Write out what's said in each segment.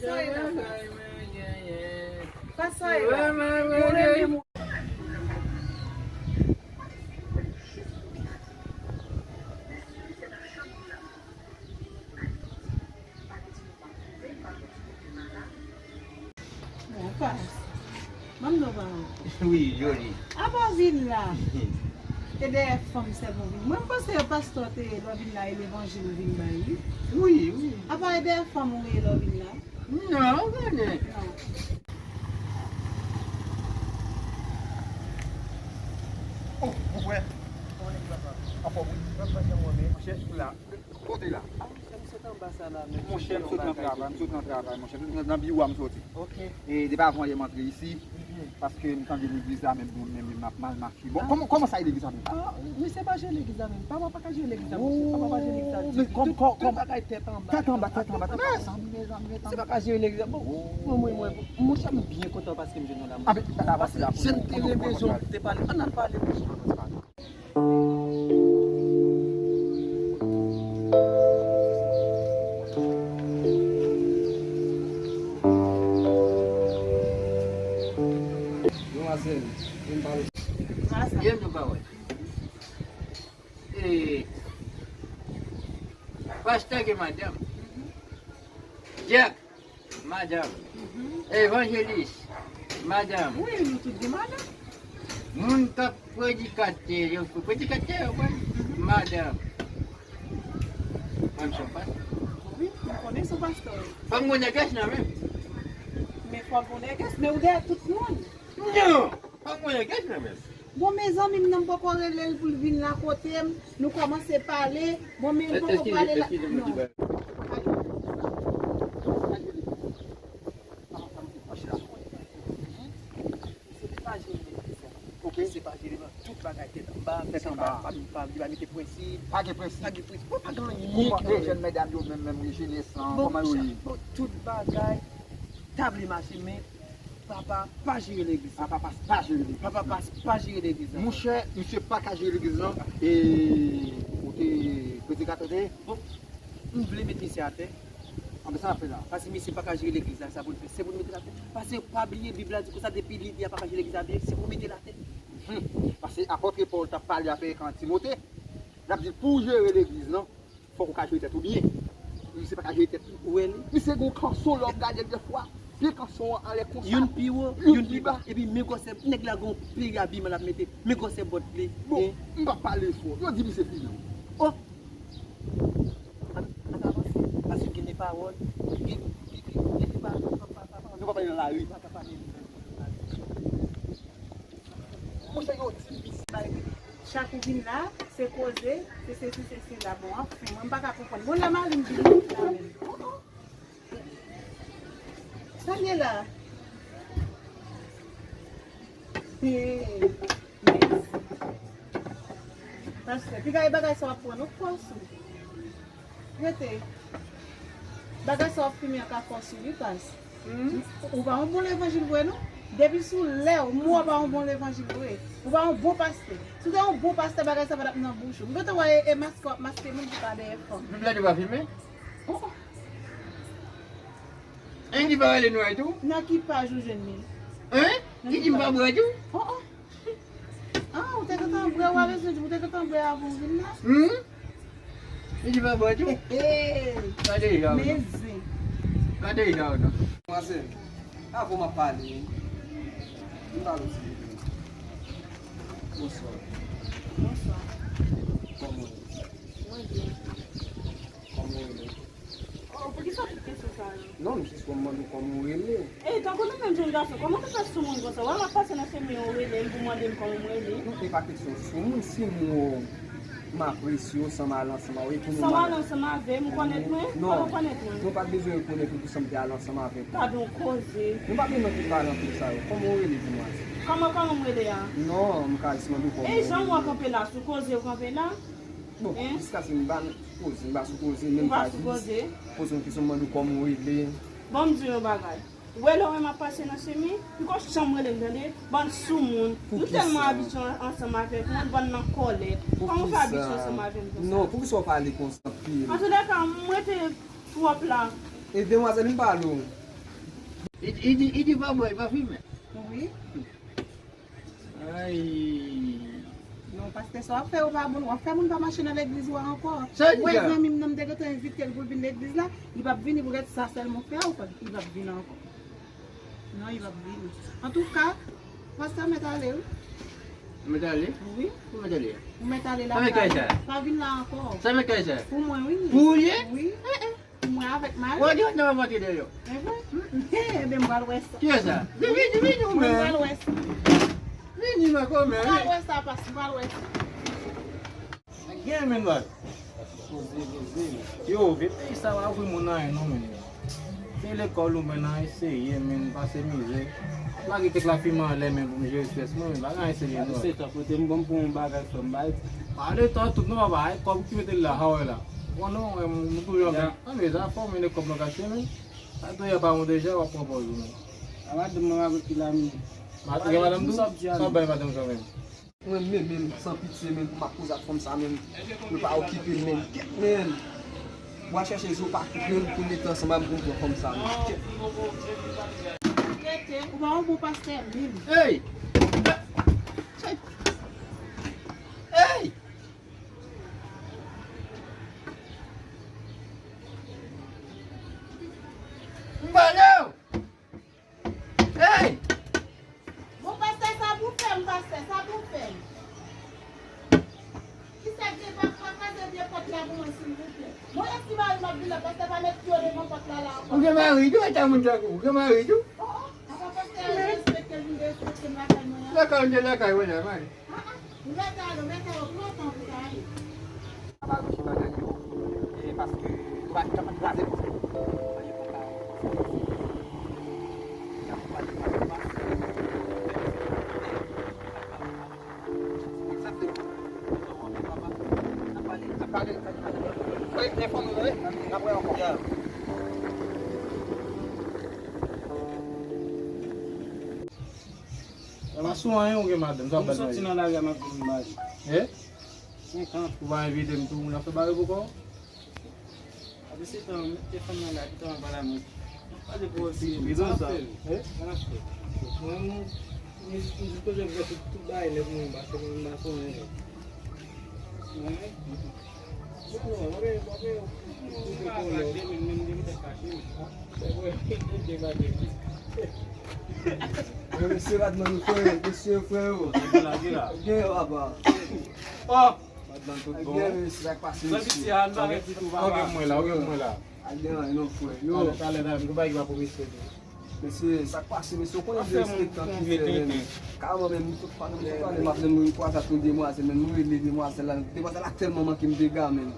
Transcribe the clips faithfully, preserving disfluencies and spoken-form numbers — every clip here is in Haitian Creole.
Sa e la, pa sa e la. Mwen renmen moun. Bon, pas. Ban m non, pa. Wi, Joli. Apa w vin la? E dèyè fanm sèlman w vin. Mwen, m panse pastè te ye lè w vin la, e levanjil ou vin bay, wi. Wi, wi. Apa e dèyè fanm ou ye lè w vin la? Non, ou konnen. Non. Oh, mon frè. Anfòm, wi. Monchè, ou la. Kote la? Ah, monchè, m sot anba sa la, men. Monchè, m sot nan travay, m sot nan travay, monchè. M sot nan biwo a, m soti. Ok. E depi avan yè m antre isi, paske m tande legliz la, men bon, men, men m ap mal mache. Bon, kòman, kòman sa ye legliz la menm? Ah, misye pa jere legliz la menm. Papa pa ka jere legliz la, monchè. Papa pa jere legliz la ditou. Tout, tout bagay tèt anba. Tèt anba, tèt anba. Mezanmi, mezanmi, mezanmi. Misye pa ka jere legliz la. Bon, mwen, mwen, mwen, monchè, m byen kontan paske m jwenn yon dam. Ah, men, la, la, paske jan m te renmen jan w te pale. Ann al pale, monchè. Demwazèl, vin pale. Sa, sa. Byen, nou pa wè. E, pastè gen madanm. Dyak. Madanm. Evanjelis. Madanm. Wi, nou tout gen madanm. Moun k ap predikatè, yo, predikatè, yo, wi. Madanm. Mwen, m se yon pastè. Wi, m konnen se yon pastè. Fò m gon nègès nan men m. Men fò l gon nègès, men ou dèyè tout moun. Non! Fò m gon nègès nan men m. Bon, mezanmi, m nan m poko rele l pou l vin la kote m. Nou kòmanse pale. Bon, men m poko prale la. Non. Ok. Se pa jere nan tout bagay tèt anba, misye pa, pa, pa, li pa mete prensip. Pa gen prensip. Pa gen prensip. Bon, pa gen anyen. Kòman, e, jèn medam yo menm, menm, jenès lan, kòman yo ye? Bon, tout bagay ta vle mache, men papa pa jere legliz la. Papa pa, pa jere legliz la. Papa pa, pa jere legliz la. Monchè, misye pa ka jere legliz lan. E, ou te predikatè, te? Bon, m vle met misye atè. Anben, sa n ap fè la? Paske misye pa ka jere legliz la, sa pou l fè, se pou n mete l atè. Paske pa bliye, Bib la di konsa, depi lidè a pa ka jere legliz la byen, se pou mete l atè. Hmm. Paske apòt Pòl t ap pale avèk Timote, l ap di l pou w jere legliz lan, fòk ou ka jere tèt ou byen. Misye pa ka jere tèt li. Ou wè li? Misye gon kanson, lè w ap gade l dèfwa, vye kanson an anlè konsa. Youn pi wo, youn pi ba. Epi men gwosè, nèg la gon pil abiman l ap mete. Men gwosè bòt li. Bon, m p ap pale fò. Yo di misye fimen. Oh! An, ann avanse. Paske gen de pawòl, gen, gen, gen, gen de pa, pa, pa, pa, nou pa pale nan lari. Pa ka pale nan lari. Monchè, yo di misye. Chak ou vin la, se koze, se sesi, se sela. Bon, anfen, mwen m pa ka konprann. Bon, lè mari m vini la menm. Sa l ye la? Hey, mèsi. Pastè, piga e bagay sa w ap pran nou fòs ou. Rete. Bagay sa w ap fimen an ka fòs ou, wi, pas. Hmm? Ou pa yon bon levanjil vre, non. Depi sou lè w, mwen w pa yon bon levanjil vre. Ou pa yon bon pastè. Si w te yon bon pastè, bagay sa pa t ap nan bouch ou. M gentan wè e, e maske w ap maske moun ki pa dèyè fanm. Bib la di w pa fimen? Oh, oh. Andy pa rele nou a tou? Nan ki paj ou jwenn li? Hein? Li di m pa bwè tou? Oh, oh. Ah, ou te gentan bwè, w a bezwen di, ou te gentan bwè avan w vin la? Hmm? Li di pa bwè tou? Hey, hey. Gade jan w nan. Men zen. Gade jan w nan. Manzè, avan m ap pale, m pale ti. Bonswa. Bonswa. Kòman w ye? Mwen byen. Kòman w rele? Oh, poukisa tout kesyon sa yo? Non, m jis wè m mande w kòman w rele. E, tankou nou menm jèn gason, kòman nou fè sou moun konsa? Wè m ap pase nan chemen an, ou rele m pou mande m kòman m rele? Non, e pa kesyon sou moun, si m wè w, m apresye w, san m ale ansanm avè w, e pou nou... San w ale ansanm avè m, ou konèt mwen? Non. Kòman w konèt mwen? Non, pa t bezwen rekonèt ou pou sa m te ale ansanm avèk ou. Gade yon koze. Nou pa bezwen tout pale anpil sa yo. Kòman w rele, di mwen sa? Kòman, kòman m rele a? Non, m ka jis mande w kòman w rele. E jan w kanpe la, sou koze w kanpe la? Bon, jiskaske m pa sou koze, m pa sou koze, men m ka jis poze yon kesyon, m mande w kòman w rele. Bon, m di w yon bagay. Ou wè lè w wè m ap pase nan chemen, poko janm rele m, tande? Bann soumoun. Nou tèlman abitye an-, ansanm avèk moun, bann nan kòlè. Kòman w fè abitye ansanm avè m konsa? Non, poukisa w pale konsa anpil? Antoulèka, m rete twòp la. E demwazèl, m pale w. Li, li di, li di pa bwè, li pa fimen. Wi. Ay. Non, pastè, sa w ap fè yo pa bon. W ap fè moun pa mache nan legliz ou a ankò. Sa w di la? Wè zanmi m nan, m te gentan envite l pou l vin legliz la. Li p ap vini pou gèt sa sèlman w fè a, ou konn. Li p ap vini ankò. Non, li p ap vini. Antouka, pastè, mèt ale, wi. Mèt ale? Wi. Ou mèt ale? Ou mèt ale lakay. Sa mèt kay sa? Pa vin la ankò. Sa mèt kay sa? Pou mwen, wi. Pou ou ye? Wi. Pou mwen avèk mari. Ou di w nan vantre dèyè. E vre? Enben, m pral wè sa. Kiyès sa? Vini, vini, vini, ou menm. M pral wè sa. Vini, man, kòmè. M pral wè sa, pas, m pral wè sa. Gen men baz. Poze, poze. Yo, vye peyi sa pa voye moun anyen non, men. Se lekòl ou men nan eseye, men pase mizè. Lage kèk lafimen anlè men pou m jere estrès mwen, men pa gen anyen serye non. Se tan pote m bon pou yon bagay fè m bay. Pa de tan tout non papa, e kòb ki mete l la, ha wè la. Bon non, e, m toujou anvi. Anmye, sa fò men de kòb nan kache men. Sa tou yè pa yon deja, w ap pran pòz ou men. A madanm mwen avèk ki la menm. Madanm tou? Sa w bay madanm sa menm? Mwen menm, menm, san pitye, menm, pou m ap koze ak fanm sa, menm, yo pa okipe m, menm. Kèt, menm. Mwen chèche zo pa kout, menm, pou l rete ansanm ak mwen, pou m pran fanm sa, menm. Kèt. Ou pa yon bon pastè, menm. Hey! Hey! M pale w! Hey! Bon, pastè, sa pou fè m, pastè, sa pou fè m. Kisa k gen pa, pa kraze vye pòt la pou mwen, silvouplè? Mwen, e si mari m ap vin la, pastè, pa met pye w devan pòt la, la ankò. Ou gen mari tou, e ta moun tankou w, ou gen mari tou? Oh, oh, apa pastè a respekte l, vin derespekte m lakay mwen an? Lakay ou te lakay, wè la, mari. Ah, ah. Ou mèt ale, ou mèt ale, ou pran tan pou w ta ale. Sa pa jwe sou bagay yo, e paske yo pa t kapab kraze konsa. Egzakteman. N ap pale, n ap pale, n ap pale. Fò enfòme w, wi. N ap wè ankò. Ya. Ou pa sou anyen, ou gen madanm, sa w pral manje? Soti nan lari a, m ap vin mari. Eh? Senk an. Ou pa envite m tou, moun ap fè bagay pou kò w? Apre se tan, mete fanm nan la, ki tan w ap pale a mwen. Pale pou ou, se prizon sa. Eh? Sa n ap fè. Mwen, mwen, mwen, mwen, mwen, mwen, tout, tout bagay nèt mwen, m pa fè, m pa sou anyen nèt. Mwen, Mesye Radman, nou frè, mesye frè yo. Gen yo, papa. Oh! Radman tout bon. Gen mesye, sa k pase, mesye. Ou gen mwen la, ou gen mwen la. Al gen anyen non, frè. Yo. Talè, talè, talè, m gen bagay ki pa pou mesye tou. Mesye, sa k pase, mesye, ou konnen derespektan ki fè, men. Kareman, men, m tout fwa, m tout fwa, m ap jwenn, m kwaze ak yon demwazèl, men, m rele demwazèl la. Demwazèl la tèlman manke m dega, men.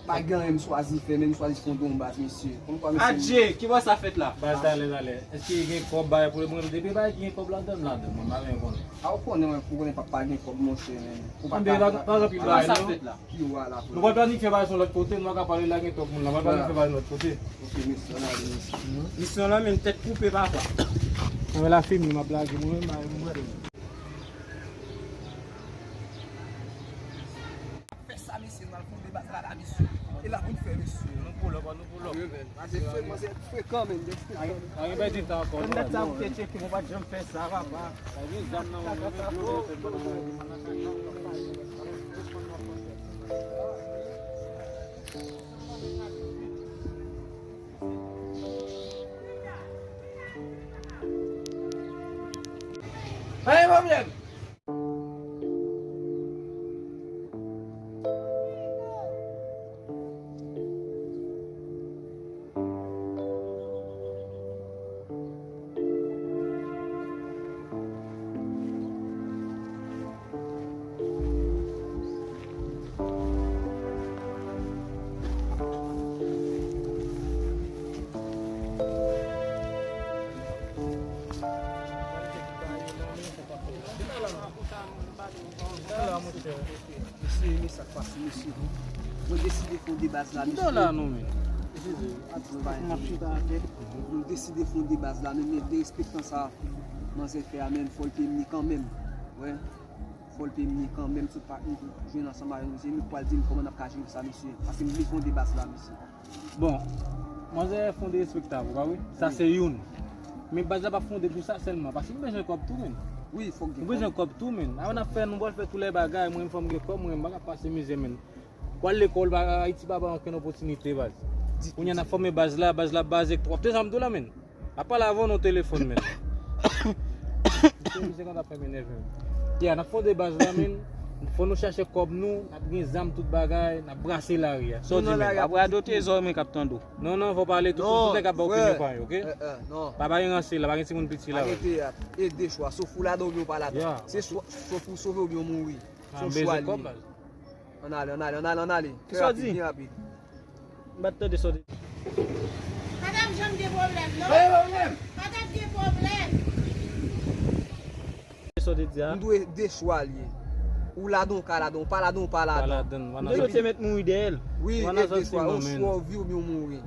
Pa gen anyen m chwazi fè, men m chwazi fondre yon baz, mesye. Konn kwa, mesye. Adje, ki bò sa fèt la? Baz, talè, talè. Èske gen kòb bagay pou mwen? Depi bagay ki gen kòb ladan l, ladan l, mwen pa menm konnen. A, ou konnen, mwen, pou konnen papa gen kòb, monchè, men. Ou pa ka. Pa gen anpil bagay, non. Ki wa la pou. Nou pral planifye bagay yon lòt kote, nou pa ka pale la gen twòp moun la, nou pral planifye bagay yon lòt kote. Ok, mesye, ann ale, mesye. Misyon lan menm tèt koupe papa. Mwen la fini, m ap lage mwen menm, mwen menm. Fè sa, mesye, nou al fonde baz la, la, mesye. E la pou n fè, mesye. Nou pull up, nou pull up. Manzè frekan, men, frekan, men. Pa gen pèdi tan ankò, non. Nèg sa ou te tcheke, mwen pa t janm fè sa, papa. Pa gen zam nan men, men, men, men, men, men, men. Pa gen pwoblèm. Mesye, men sa k pase, mesye. Mwen deside fonde baz la, mesye. Mwen deside fonde baz la, men, men derespektan sa manzè fè a, men fò l peye m li kanmenm. Wè. Fò l peye m li kanmenm, tout pa m jwenn ansanm avè l, mesye, men pral di m kòman n ap ka jere sa, mesye. Paske m vle fonde baz la, mesye. Bon, manzè fonde respektab, ou pa vre? Sa se youn. Men baz la pa fonde pou sa sèlman. Paske m bezwen kòb tou, menn. Wi, fòk gen kòb. M bezwen kòb tou, menn. Avan n ap fè, nou pral fè tout lè bagay. Mwen, fò m gen kòb, mwen, m pa ka pase mizè, menn. Pral lekòl, ba, Ayiti pa ba ankenn opòtinite, baz. Kounye a n ap fòme baz la, baz la baze twòp. Te sa m di w la, menn. Ap pale avè w nan telefòn, menn. Misye, misye konn ap fè m enève, menn. Ya, n ap fonde baz la, menn. Fò nou chache kòb nou, n ap gen zam tout bagay, n ap brase lari a. Sa w di, menn? Pa bradote zòrèy mwen k ap tande w. Non, non, fò pale tout, tout nèg ap ba opinyon pa yo, oke? Pa ba gen ranse la, pa gen timoun piti la. Pa gen teyat. E de chwa, sòf ou ladan oubyen ou pa ladan. Se sòf ou sove oubyen ou mouri. Se yon chwa li ye. Ann ale, ann ale, ann ale, ann ale. Trè rapid, byen rapid. M pa t tande sa w te di. Pa t ap janm gen pwoblèm, non. Pa t ap gen pwoblèm. Sa w te di a? M dwe de chwa li ye. Ou ladan, ou ka ladan, ou pa ladan, ou pa ladan. M te dwe te mèt mouri dèyè l. Wi, e de chwa, ou swa w viv oubyen w mouri.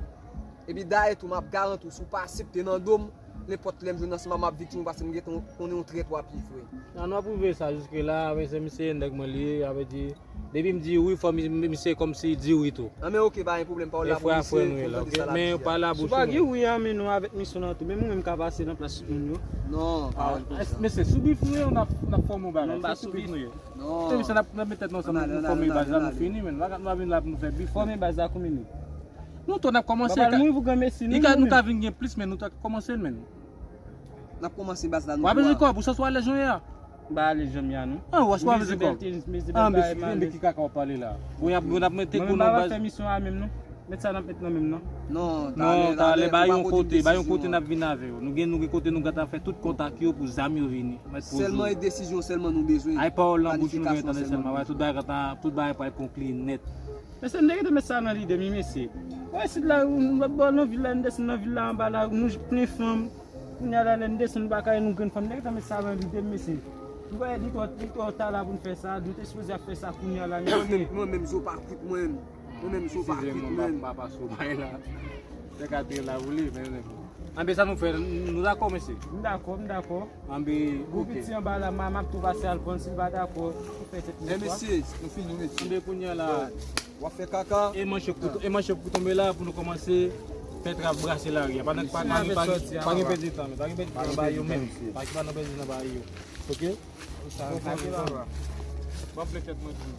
Epi dayè tou, m ap garanti w, si w pa aksepte nan do m, nenpòt lè m jwenn ansanm ak m ap viktim ou paske m gentan konnen yon trèt w ap ye, frè. An nou ap rive sa jiske la, men se misye nèg mwen li ye, sa vle di, depi m di wi, fò mi- mi- misye kòmsi di wi tou. An men oke, pa gen pwoblèm, pawòl la pou misye, pou m tande sa l ap di a. Men pa labouch ou, non. Si w pa gen wi an men nou avèk misyon an tou, menm ou menm ka pase nan plas tout moun yo. Non, pa wè l konsa. Mesye, sou bif nou ye, n ap n ap fòme yon bagay. Non, m pa sou bif. Non. Mesye, n ap n ap met tèt nou ansanm, nou fòme baz la, nou fini, men. Nou pa vin la pou nou fè bif. Fòme baz la konbyen minit? Nou tou n ap kòmanse. Papa, nou pou granmesi, nou, nou ka vin gen plis, men nou ta kòmanse l, men. N ap kòmanse baz la, nou twa. W ap bezwen kòb, ou santi w alèz jan w ye a? M pa alèz jan m ye a, non. An, w ap bezwen kòb. An, men ki kaka w ap pale la? Bon, y ap, y ap mete kou nan baz. Mwen menm, m pa fè misyon a menm, non. Met sa n ap met nan men m, non. Non, talè, talè, ba yon kote, ba yon kote n ap vin avè yo. Nou gen, nou gen kote nou gentan fè tout kontak yo pou zam yo vini. Sèlman e desizyon sèlman nou bezwen. Ay pawòl nan bouch nou gen tande sèlman. Tout bagay gentan, tout bagay pral konkli nèt. Mesye, m te gentan met sa nan lide m, wi, mesye. Wè, isit la, nou ap bò nan vil la, nou desann nan vil la, anba la, nou plen fanm. Kounye a la, lè n desann ba kay nou, grenn fanm, m te gentan met sa nan lide m, mesye. M kwè li twò, li twò ta la pou n fè sa, nou te sipoze ap fè sa kounye a la, mesye. Mwen menm, mwen menm, zo pa kwit mwen. Mwen menm, zo pa kwit mwen. M pa pase w bay la. Te ka te la pou li, men, men. Anben, sa nou fè, nou dakò, mesye? M dakò, m dakò. Anben, oke. Gwo piti anba la, m ap tou pase al pran, si l pa dakò, pou fè tèt nou. E mesye, nou fini, mesye. Anben, kounye a la. W ap fè kaka. E manchèt pou, e manchèt pou tonbe la pou nou kòmanse fè trap brase lari a. Pa gen, pa, pa, pa gen pèdi tan, men. Pa gen pèdi tan nan bagay yo menm. Pa gen pèdi tan nan bagay yo. Oke? Bon, plekèt mwen di.